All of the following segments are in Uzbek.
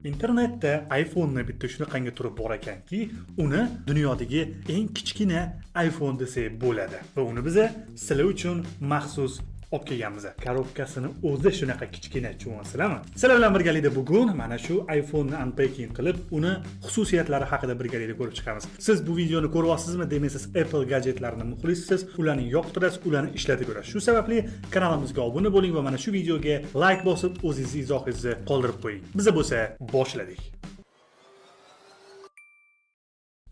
Internetda iPhone'ni bitta shunaqangi turi bor ekanki, uni dunyodagi eng kichkina iPhone desak bo'ladi. Va uni biza sizlar uchun maxsus olib kelganmiz. Korobkasini o'zi shunaqa kichkina, tushunasizlarmi? Sizlar bilan birgalikda bugun mana shu iPhone'ni unpacking qilib, uni xususiyatlari haqida birgalikda ko'rib chiqamiz. Siz bu videoni ko'ryapsizmi? Demak, siz Apple gadjetlarini muxlissiz, ularni yoqtirasiz, ularni ishlatib ko'rasiz. Shu sababli kanalimizga obuna bo'ling va mana shu videoga like bosib, o'zingizni izohingizni qoldirib qo'ying. Biz bo'lsa boshladik.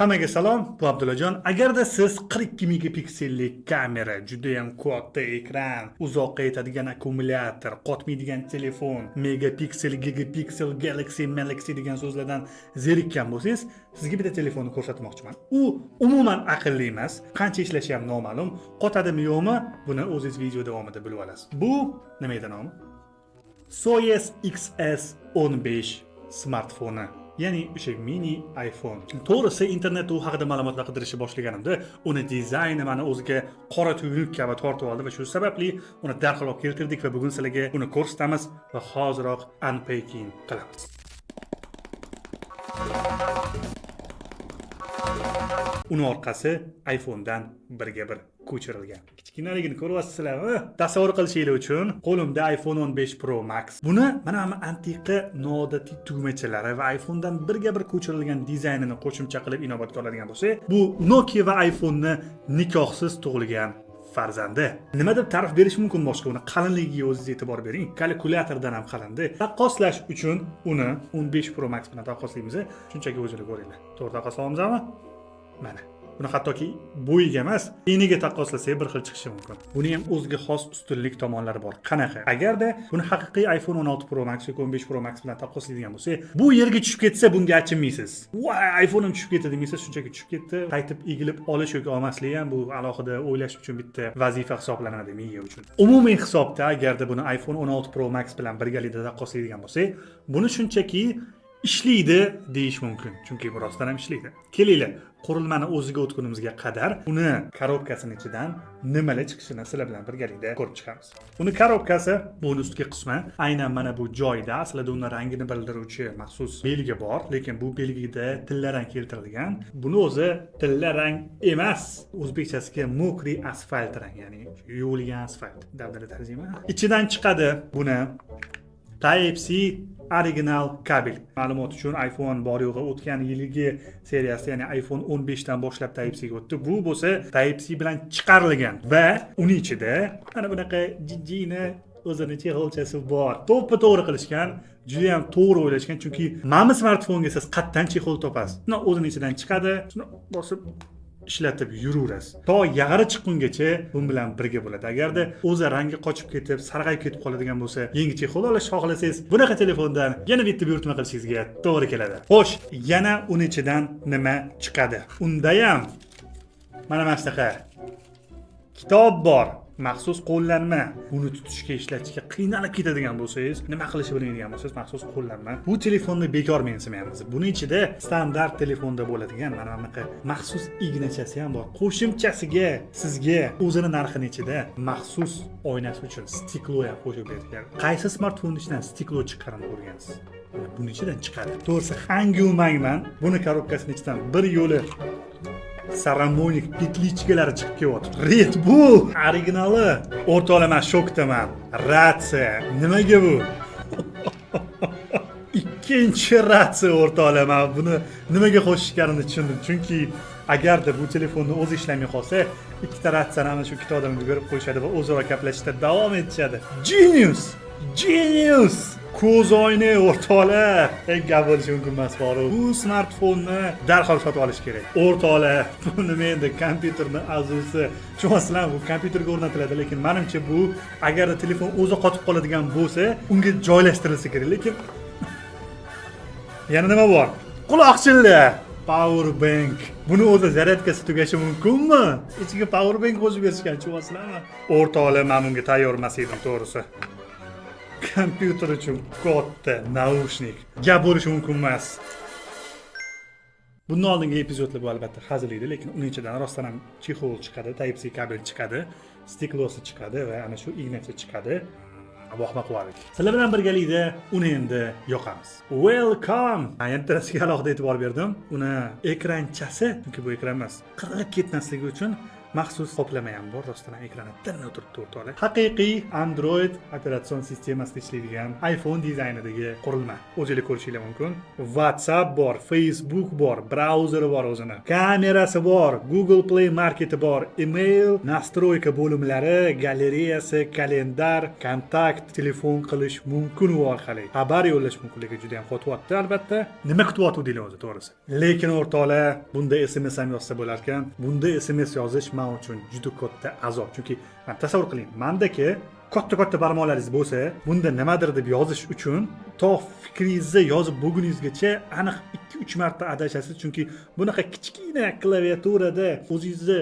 Hammaga salom, bu Abdullajon. Agarda siz 42 megapiksellik kamera, juda ham katta ekran, uzoqqa yetadigan akkumulyator, qotmaydigan telefon, megapiksel, gigapiksel, Galaxy, Galaxy degan so'zlardan zerikkan bo'lsangiz, sizga bitta telefonni ko'rsatmoqchiman. U umuman aqlli emas, qancha ishlashi ham noma'lum, qotadimi yo'qmi, buni o'zingiz video davomida bilib olasiz. Bu nima edi nomi? Soyes XS 15 smartfoni. Ya'ni o'sha mini iPhone. To'g'risi, internetda u haqida ma'lumotlar qidirishni boshlaganimda, uni dizayni mani o'ziga qora tuynuk kabi tortib oldi va shu sababli uni darhol olib keltirdik va bugun sizlarga uni ko'rsatamiz va hoziroq unpacking qilamiz. Uni orqasi iPhone'dan birga bir ko'chirilgan. Kichkinaligini ko'ryapsizlarmi? Tasavvur qilishinglar uchun qo'limda iPhone 15 Pro Max. Buni mana bu antiqa noodatiy tugmachalari va iPhone'dan birga bir ko'chirilgan dizaynini qo'shimcha qilib inobatga oladigan bo'lsak, bu Nokia va iPhone'ni nikohsiz tug'ilgan farzandi. Nima deb ta'rif berish mumkin boshqa uni? Qalinligiga o'zingiz e'tibor bering. Kalkulyatordan ham qalindi. Taqqoslash uchun uni 15 Pro Max bilan taqqoslaymiz. Shunchaki o'zinglar ko'ringlar. To'g'ri taqqoslayapmizmi? Mana. Buni hattoki bo'yiga emas, eniga taqqoslasak bir xil chiqishi mumkin. Buni ham o'ziga xos ustunlik tomonlari bor. Qanaqa? Agarda buni haqiqiy iPhone 16 Pro Max yoki 15 Pro Max bilan taqqoslaydigan bo'lsak, bu yerga tushib ketsa bunga achinmaysiz. Voy, iPhone'im tushib ketdi demaysiz, shunchaki tushib ketdi. Qaytib egilib olish yoki olmaslik ham bu alohida o'ylash uchun bitta vazifa hisoblanadi miya uchun. Umumiy hisobda agarda buni iPhone 16 Pro Max bilan birgalikda taqqoslaydigan bo'lsak, buni shunchaki ishlaydi deyish mumkin, chunki bu rostdan ham ishlaydi. Kelinglar, qurilmani o'ziga o'tgunimizga qadar uni korobkasini ichidan nimalar chiqishini sizlar bilan birgalikda ko'rib chiqamiz. Uni korobkasi, buni ustki qismi aynan mana bu joyda, aslida uni rangini bildiruvchi maxsus belgi bor, lekin bu belgida tilla rang keltirilgan. Buni o'zi tilla rang emas, o'zbekchasiga mokriy asfalt rang, ya'ni yuvilgan asfalt. Dabdala tarjima. Ichidan chiqadi buni Type-C original kabel. Ma'lumot uchun, iPhone bor yo'g'i o'tgan yilgi seriyasi, ya'ni iPhone 15 dan boshlab Type-C ga o'tdi. Bu bo'lsa Type-C bilan chiqarilgan va uni ichida mana bunaqa jijjini o'zini chexolchasi bor. To'ppa to'g'ri qilishgan, juda ham to'g'ri o'ylashgan, chunki mana smartfonga siz qayerdan chexol topasiz? Uni o'zini ichidan chiqadi, shuni bosib ishlatib yuraverasiz. To yag'ri chiqqungacha bu bilan birga bo'ladi. Agarda o'zi rangi qochib ketib, sarg'ayib ketib qoladigan bo'lsa, yangi chexol olish xohlasangiz, bunaqa telefondan yana bitta buyurtma qilishingizga to'g'ri keladi. Xo'sh, yana uni ichidan nima chiqadi? Unda ham mana shunaqa kitob bor. Maxsus qo'llanma. Buni tutishga, ishlatishga qiynalib ketadigan bo'lsangiz, nima qilishni bilmaydigan bo'lsangiz, maxsus qo'llanma. Bu telefonni bekor mensimaymiz. Buni ichida standart telefonda bo'ladigan mana bunaqa maxsus ignachasi ham bor. Qo'shimchasiga sizga o'zini narxini ichida maxsus oynasi uchun stiklo ham qo'shib berilgan. Qaysi smartfon ichidan stiklo chiqqanini ko'rgansiz? Mana buni ichidan chiqadi. To'g'risi, hangu mangman. Buni korobkasini ichidan bir yo'li Saramonic petlichkalari chiqib kelyapti. Red Bull originali. O'rtoqlar, men shokdaman. Ratsiya. Nimaga bu? Ikkinchi ratsiya, o'rtoqlar, men buni nimaga qo'shishganini tushundim. Chunki agarda bu telefonni o'zi ishlamay qolsa, ikkita ratsiyani ana shu ikkita odamga berib qo'yishadi va o'zaro gaplashishda davom etishadi. Genius! Genius! Ko'zoynak, o'rtoqlar. Hech gap bo'lishi mumkin emas boru. Bu smartfonni darhol sotib olish kerak. O'rtoqlar, bu nima endi kompyuterni Azusi. Tushunasizlarmi? Bu kompyuterga o'rnatiladi, lekin menimcha bu agarda telefon o'zi qotib qoladigan bo'lsa, unga joylashtirilsa kerak. Lekin yana nima bor? Quloqchinlar. Power bank. Buni o'zi zaryadkasi tugashi mumkinmi? Ichiga power bank qo'shib berishgan, tushunyapsizlarmi? O'rtoqlar, men bunga tayyor emas edim, to'g'risi. Kompyuter uchun katta naushnik. Gap bo'lishi mumkin emas. Bundan oldingi epizodlar bu albatta hazil edi, lekin uning ichidan rostdan ham chexol chiqadi, Type-C kabel chiqadi, stiklosi chiqadi va ana shu ignacha chiqadi. Vohma qildik. Sizlar bilan birgalikda uni endi yoqamiz. Welcome. Bittasisiga alohida e'tibor berdim. Uni ekranchasi, chunki bu ekran emas, qirilib ketmasligi uchun maxsus qoplama ham bor. Rostdan ham ekrani tinni o'tiribdi o'rtoqlar. Haqiqiy Android operatsion sistemasida ishlaydigan iPhone dizaynidagi qurilma. O'zinglar ko'rishinglar mumkin. WhatsApp bor, Facebook bor, brauzeri bor o'zini. Kamerasi bor, Google Play Marketi bor, email, настройка bo'limlari, galereyasi, kalendar, kontakt, telefon qilish mumkin u orqali. Xabar yo'llash mumkinligi juda ham qotyapti albatta. Nima kutyapti o'zi to'g'risi. Lekin o'rtoqlar, bunda SMS ham yozsa bo'lar ekan. Bunda SMS yozish men uchun juda katta azob. Chunki tasavvur qiling, mandaki katta-katta barmoqlaringiz bo'lsa, bunda nimadir deb yozish uchun to fikringizni yozib bo'lguningizgacha aniq 2-3 marta adashasiz. Chunki bunaqa kichkina klaviaturada o'zingizni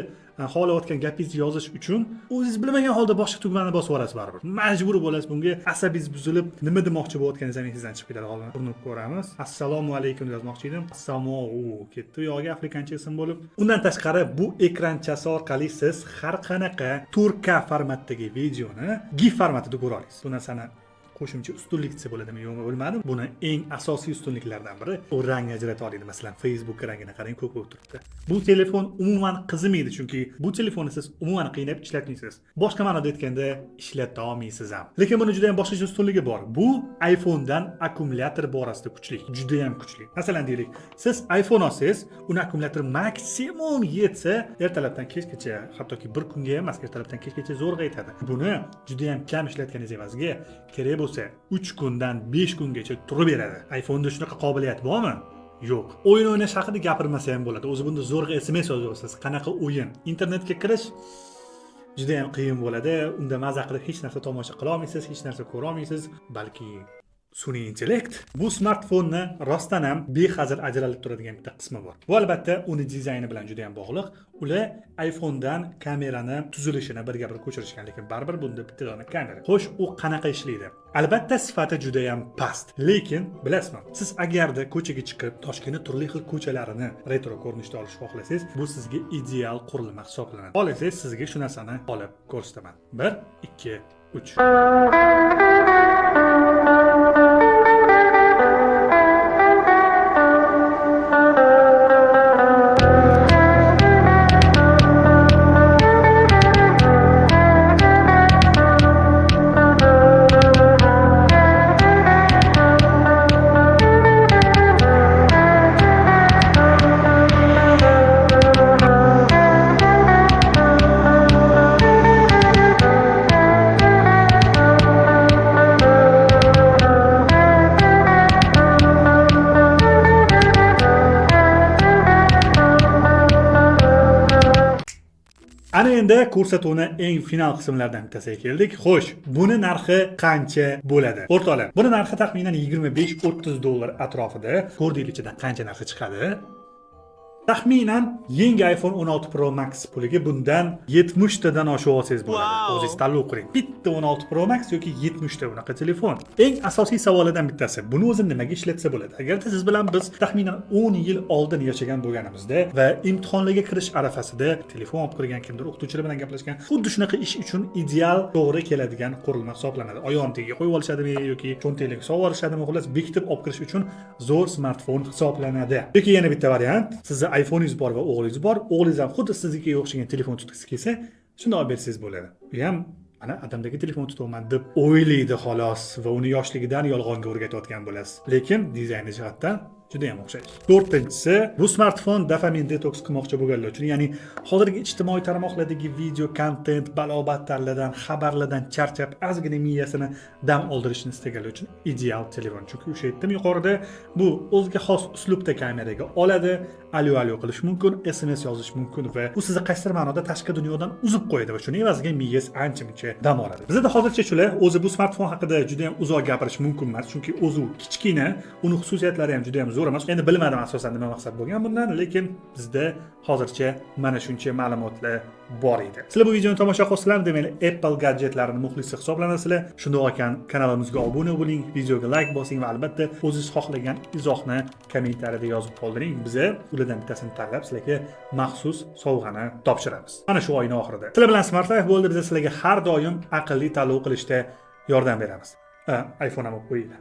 xohlayotgan gapingizni yozish uchun o'zingiz bilmagan holda boshqa tugmani bosib yuborasiz baribir. Majbur bo'lasiz bunga, asabingiz buzilib, nima demoqchi bo'layotganingiz ham esingizdan chiqib ketadi. Hozir urinib ko'ramiz. Assalomu alaykum deb yozmoqchi edim. Assalomu ketdi u yog'iga afrikancha ism bo'lib. Undan tashqari bu ekranchasi orqali siz har qanaqa 4K formatdagi videoni GIF formatida ko'ra olasiz. Bu narsani qo'shimcha ustunlik desa bo'ladimi yo'qmi bilmadim. Buni eng asosiy ustunliklardan biri u rangni ajrata oladi. Masalan, Facebook rangini qarang, ko'k bo'lib turibdi. Bu telefon umuman qizimaydi, chunki bu telefonni siz umuman qiynab ishlatmaysiz. Boshqa ma'noda aytganda, ishlata olmaysiz ham. Lekin buni juda ham boshqacha ustunligi bor. Bu iPhone'dan akkumulyator borasida kuchli, juda ham kuchli. Masalan, deylik, siz iPhone olsangiz, uni akkumulyatori maksimum yetsa, ertalabdan kechgacha, hattoki bir kunga emas, ertalabdan kechgacha zo'rg'a yetadi. Buni juda ham kam ishlatganingiz evaziga kerak bo'lsa 3 kundan 5 kungacha turib beradi. iPhone'da shunaqa qobiliyat bormi? Yo'q. O'yin o'ynash haqida gapirmasa ham bo'ladi. O'zi bunda zo'rg'a SMS yozasiz. Qanaqa o'yin? Internetga kirish juda ham qiyin bo'ladi. Unda maza qilib hech narsa tomosha qila olmaysiz, hech narsa ko'ra olmaysiz, balki sun'iy intellekt. Bu smartfonni rostdan ham behazil ajralib turadigan bitta qismi bor. Bu albatta uni dizayni bilan juda ham bog'liq. Ular iPhone'dan kamerani tuzilishini birga bir ko'chirishgan, lekin baribir bunda bitta dona kamera. Xo'sh, u qanaqa ishlaydi? Albatta sifati juda ham past. Lekin bilasizmi, siz agarda ko'chaga chiqib Toshkentning turli xil ko'chalarini retro ko'rinishda olish xohlasangiz, bu sizga ideal qurilma hisoblanadi. Xohlasangiz sizga shu narsani olib ko'rsataman. 1 2 3. Ana endi ko'rsatuvni eng final qismlaridan bittasiga keldik. Xo'sh, buni narxi qancha bo'ladi? O'rtoqlar, buni narxi taxminan 25-30 dollar atrofida. Ko'rdingiz ichidan qancha narsa chiqadi? Taxminan yangi iPhone 16 Pro Max puliga bundan 70 tadan oshib olsangiz bo'ladi. O'zingiz tanlov qiling. Bitta 16 Pro Max yoki 70 ta unaqa telefon. Eng asosiy savollardan bittasi, buni o'zi nimaga ishlatsa bo'ladi? Agarda siz bilan biz taxminan 10 yil oldin yashagan bo'lganimizda va imtihonlarga kirish arafasida telefon olib kirgan kimdir o'qituvchilar bilan gaplashgan, xuddi shunaqa ish uchun ideal to'g'ri keladigan qurilma hisoblanadi. Oyog'ini tagiga qo'yib olishadimi yoki cho'ntaklarga solib olishadimi, xullas bekitib olib kirish uchun zo'r smartfon hisoblanadi. Yoki yana bitta variant, sizni iPhone'ingiz bor va o'g'lingiz bor. O'g'lingiz ham xuddi siznikiga o'xshagan telefon tutgisi kelsa, shuni olib bersangiz bo'ladi. U ham mana adamdagi telefon tutyapman deb o'ylaydi xolos va uni yoshligidan yolg'onga o'rgatayotgan bo'lasiz. Lekin dizayni jihatdan juda ham o'xshaydi. To'rtinchisi, bu smartfon dopamin detoks qilmoqchi bo'lganlar uchun, ya'ni hozirgi ijtimoiy tarmoqlardagi video kontent, balobatlardan, xabarlardan charchab, ozgina miyasini dam oldirishni istaganlar uchun ideal telefon. Chunki o'sha aytdim yuqorida, bu o'ziga xos uslubda kameraga oladi, alo-alo qilish mumkin, SMS yozish mumkin va u sizni qaysidir ma'noda tashqi dunyodan uzib qo'yadi va shuning evaziga miyangiz ancha-muncha dam oladi. Bizda hozircha shular. O'zi bu smartfon haqida juda ham uzoq gapirish mumkin emas, chunki o'zi kichkina, uni xususiyatlari ham juda ham zo'r emas. Endi bilmadim asosan nima maqsad bo'lgan bundan, lekin bizda hozircha mana shuncha ma'lumotlar bor edi. Sizlar bu videoni tomosha qilsanglar, demak Apple gadjetlarining muxlisi hisoblanasizlar. Shundoq ekan kanalimizga obuna bo'ling, videoga like bosing va albatta o'zingiz xohlagan izohni kommentariyada yozib qoldiring. Biz ulardan bittasini tanlab sizlarga maxsus sovg'ani topshiramiz. Mana shu oyning oxirida. Sizlar bilan Smart Life bo'ldi. Biz sizlarga har doim aqlli tanlov qilishda Yordam beramiz. iPhone ham olib qo'yinglar.